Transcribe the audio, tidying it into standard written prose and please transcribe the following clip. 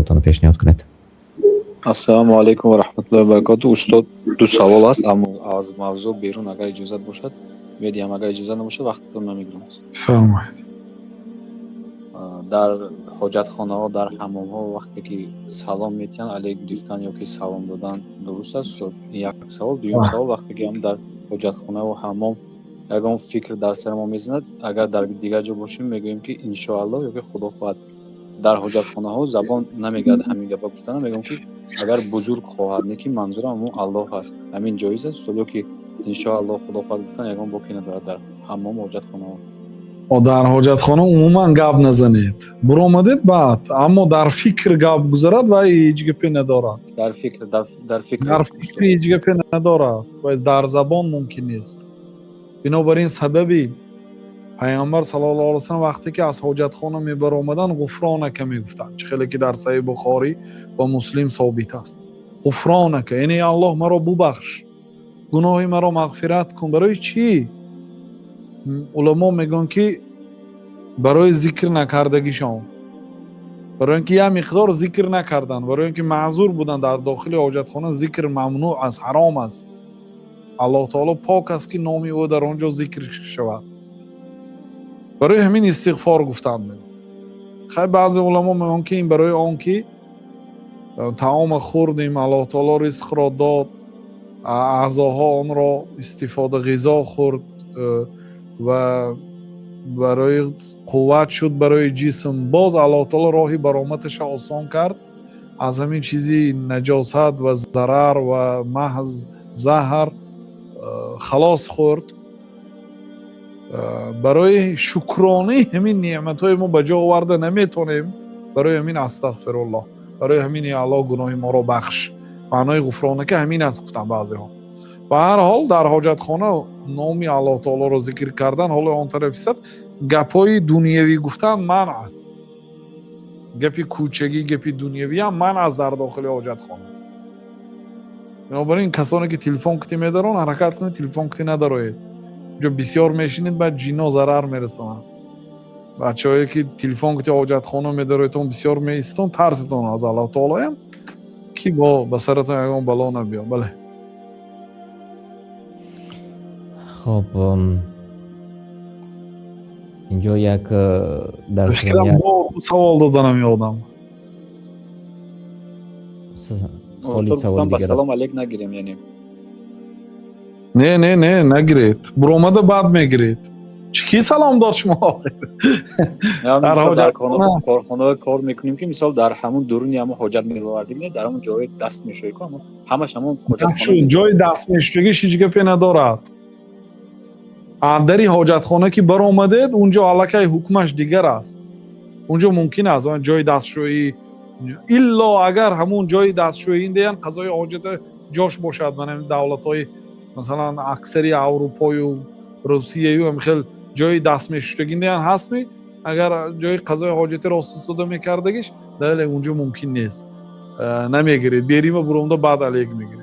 Саволтонро пешниҳод кунед. Ассалому алайкум ва раҳматуллоҳи ва баракоту. Устод, ду савол аст, аммо аз мавзӯъ берун. Агар иҷозат бошад, медиҳам, агар иҷозат набошад, вақтатон намегирам. Фармоед. Дар ҳоҷатхонаҳо, дар ҳаммомҳо вақте ки салом метиҳанд, алек гирифтан ё ки салом додан дуруст аст, устод? Як савол. Дуюм савол: вақте ки ҳам дар ҳоҷатхонаву ҳаммом ягон фикр дар сари мо мезанад, агар дар дигар ҷо бошем, мегӯем ки иншоаллоҳ ё ки худо хоҳад. Дар ҳоҷатхонаҳо забон намегардад ҳамин гапа гуфтана. Мегӯям ки агар бузург хоҳад, не ки манзурам ҳамун Аллоҳ аст. Ҳамин ҷоиз аст, устод, ё ки иншоаллоҳ, худо хоҳад гуфтан ягон боке надорад дар ҳаммом, ҳоҷатхонаҳо? Дар ҳоҷатхона умуман гап назанед, буромадед баъд. Аммо дар фикр гап гузарад, вай ҳеҷ гапе надорад. Дар фикр, дар фикр. Дар фикр ҳеҷ гапе надорад, вай дар забон мумкин нест. Бинобар ин сабаби Пайғамбар саллаллоҳу алайҳи васаллам вақте ки аз ҳоҷатхона мебаромаданд, ғуфронака мегуфтанд, чӣ хеле ки дар Саҳиҳи Бухорӣ ва Муслим собит аст. Ғуфронака, яъне Аллоҳ, маро бубахш, гуноҳи маро мағфират кун. Барои чӣ? Уламо мегӯянд, ки барои зикр накардагишон, барои ин ки як миқдор зикр накарданд, барои ин ки маъзур буданд. Дар дохили ҳоҷатхона зикр мамнӯъ аст, ҳаром аст. Аллоҳ таоло пок аст, ки номи ӯ дар он ҷо зикр шавад. Барои ҳамин истиғфор гуфтанд. Хай, баъзе уламо мегӯянд, ки ин барои он ки таома хӯрдем, Аллоҳ таоло ризқро дод, аъзоҳо онро истифода, ғизо хӯрд ва барои қувват шуд барои ҷисм. Боз Аллоҳ таоло роҳи бароматаша осон кард, аз ҳамин чизи наҷосат ва зарар ва маҳз заҳр халос хӯрд. Барои шукронаи ҳамин неъматҳои мо ба ҷо оварда наметонем, барои ҳамин астағфируллоҳ, барои ҳамин Аллоҳ, гуноҳи моро бахш. Маънои ғуфронака ҳамин аст, гуфтанд баъзеҳо. Ба ҳар ҳол, дар ҳоҷатхона номи Аллоҳ таолоро зикр кардан, ҳоло он тарафисад, гапҳои дунявӣ гуфтан манъ аст. Гапи кӯчагӣ, гапи дунявиам манъ аст дар дохили ҳоҷатхона. Бинобар ин касоне ки телефон кити медарон, ҳаракат кунед, телефон кити надароед. Ҷо бисёр мешинед, баъд ҷино зарар мерасонанд. Бачаҳое ки телефон кити ҳоҷатхона медароедтон, бисёр меистон, тарситон аз Аллоҳ таолоям, ки бо ба саратон ягон бало набиёд. Бале. Хоб, инҷо як дар Фикрам, савол доданам ёдам. Холид, саволи ба дигар. Салом алейк нагирем, яъне? Не, не, не, нагиред, буромада баъд мегиред. Чӣ, ки салом дод шумо охир? Дар дар ҳоҷатхона. Корхонаҳо кор мекунем, ки мисол дар ҳамун дуруни ҳамун ҳоҷат мебовардем, не, дар ҳамун ҷои даст мешӯӣ ку, ҳамаш ҳамун ҳоҷатхона. Ҷои даст мешӯгиш ҳеҷ гапе надорад. Дари ҳоҷатхона ки баромадед, унҷо аллакай ҳукмаш дигар аст. Унҷо мумкин аст ҷои дастшӯӣ, илло агар ҳамун ҷои дастшӯӣ деян қазои ҳоҷата ҷош бошад. Мана давлатҳои, масалан, аксари Аврупою Русияю ҳам хел ҷои даст мешуштагӣ деян ҳастми. Агар ҷои қазои ҳоҷати рост истода мекардагиш, дале унҷо мумкин нест. Намегиред, берима буромда, баъд алек мегиред.